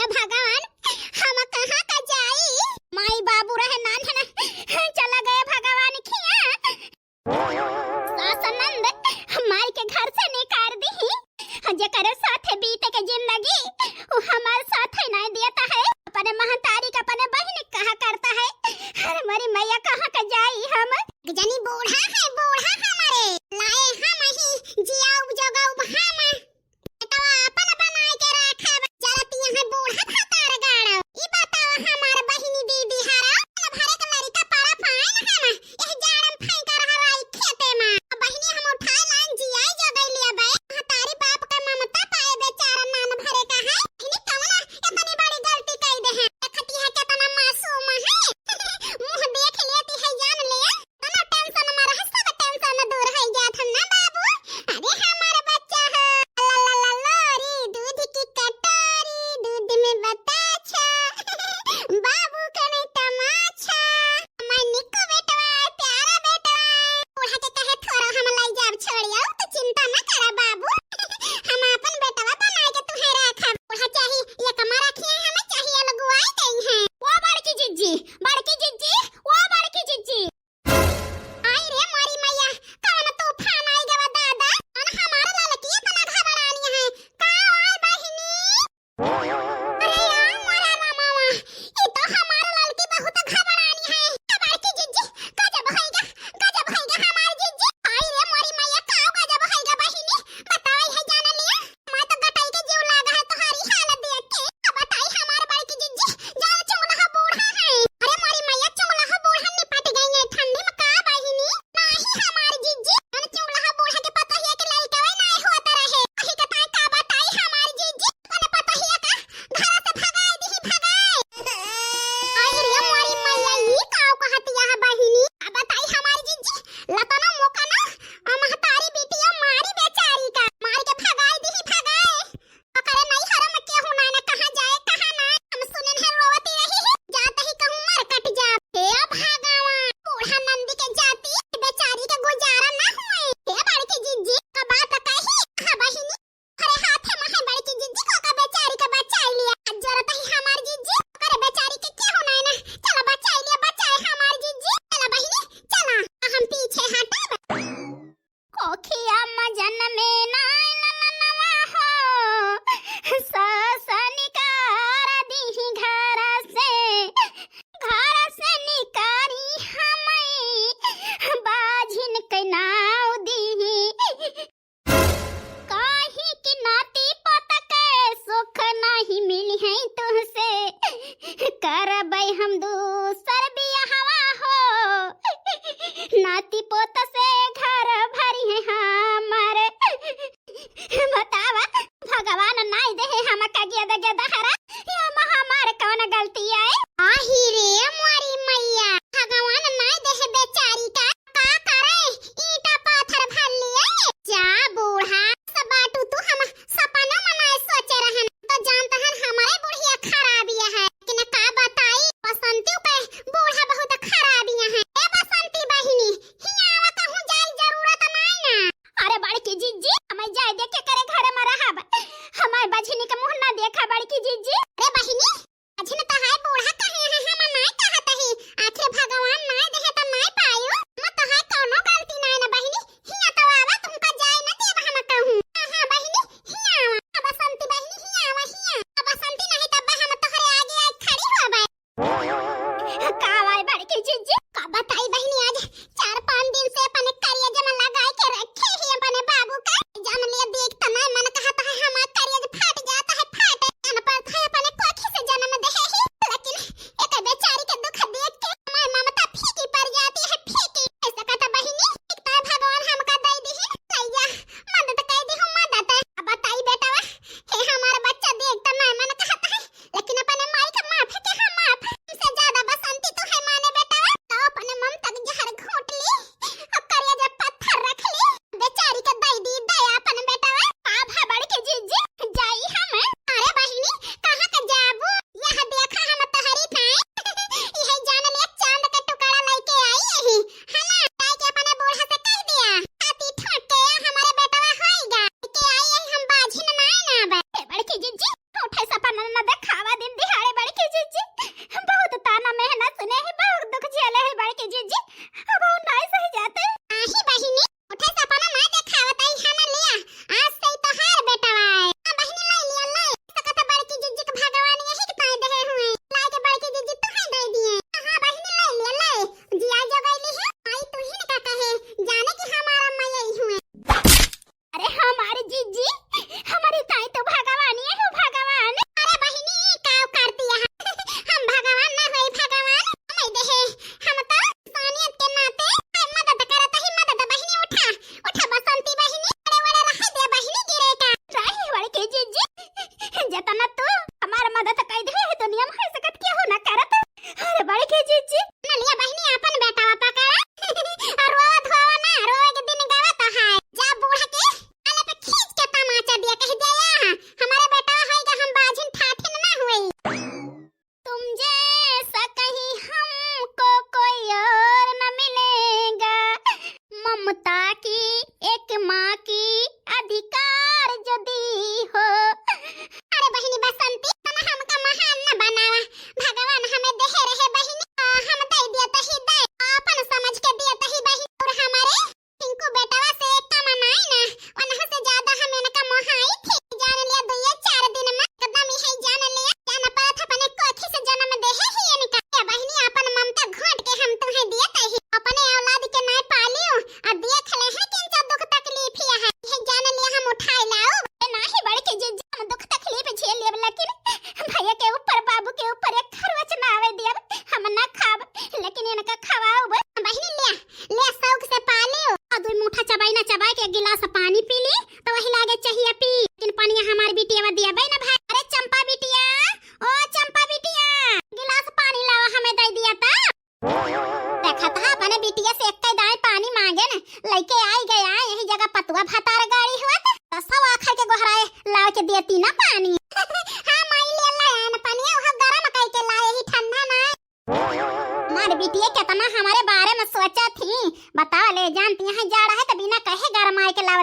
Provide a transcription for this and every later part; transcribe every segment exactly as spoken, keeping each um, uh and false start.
भगवान, हम कहाँ का जाई? माई बाबू रहे नान है ना, चला गए भगवान खिया। सास ननद मार के घर से निकाल दी, जेकर साथ बीते के जिंदगी, वो हमार साथ नहीं देता है। अपने महतारी का अपने बहन कहा करता है, अरे मोरी मैया, कहाँ का जाई हम? जनी बूढ़ा है, बूढ़ा हमारे लाए हम ही जियाउब जगाउब हम। बेटवा अपन बनाए के रखे, जरा तिया है बूढ़ा भतार गाड़ा।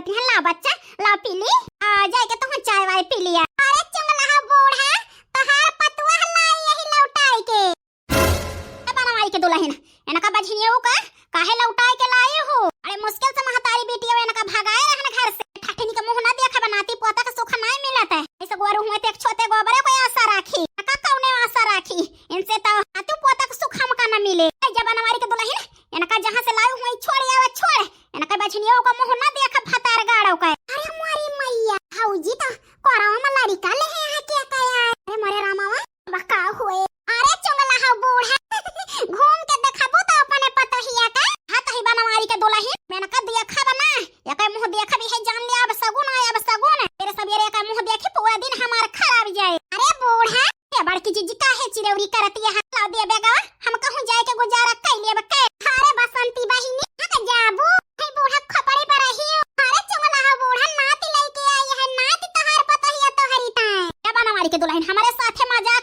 यहाँ ला बच्चा, ला पी ली। आ, जाए के तोहू चाय वाय पी लिया। अरे चुंगला बूढ़ा, तोहार पतोह लाई यही लौटाई के। ए बनवारी के दुलहिन, एनका बझिनियऊ का काहे लौटाए के लाए हो? अरे मुश्किल से महतारी बिटिया एनका भगाए रहन घर से। ठठनी के मुँह ना देखा बनाती, पोता के सुख नाय मिलत है। ऐसे गोरू हुए ते एक छोटे गोबरे को आशा राखी, का कौने आशा राखी? इनसे तो नातू पोता के सुख हमका ना मिले। ए जा बनवारी के दुलहिन, एनका जहाँ से लाए हुए छोड़ आवा, छोड़। एनका बझिनियऊ का मुँह ना देखा भतार गाड़ो का। अरे मोरी मैया, भौजी तो कोरवा में लड़िका ले है यहाँ के का यार। अरे मोरे रामावा, बा का हुए? अरे चुंगला हो बूढ़ा, घूम के देखबू तो अपने पतोहिया का। हाँ तही बनवारी के दुलहिन, मेनका देखब ना, एकर मुँह देखब, इहे जान ले अब सगुन आय, अब सगुन। तेरे सबेरे एकर मुँह देखी पूरा दिन हमार खराब जाए। अरे बूढ़ा, ए बड़की जीजी काहे चिरौरी करती है? लाओ दे बेगवा, हम कहूँ जाए के गुजारा कर लेब के। अरे बसंती बहिनी, हाँ तो जाबू, हे बूढ़ा खोपड़ी पर रही। अरे चुंगला हो बूढ़ा, नाती लेके आई है, नाती तोहार पतोहिया तोहरी ताए। ए बनवारी के दुलहिन, हमारे साथे मजा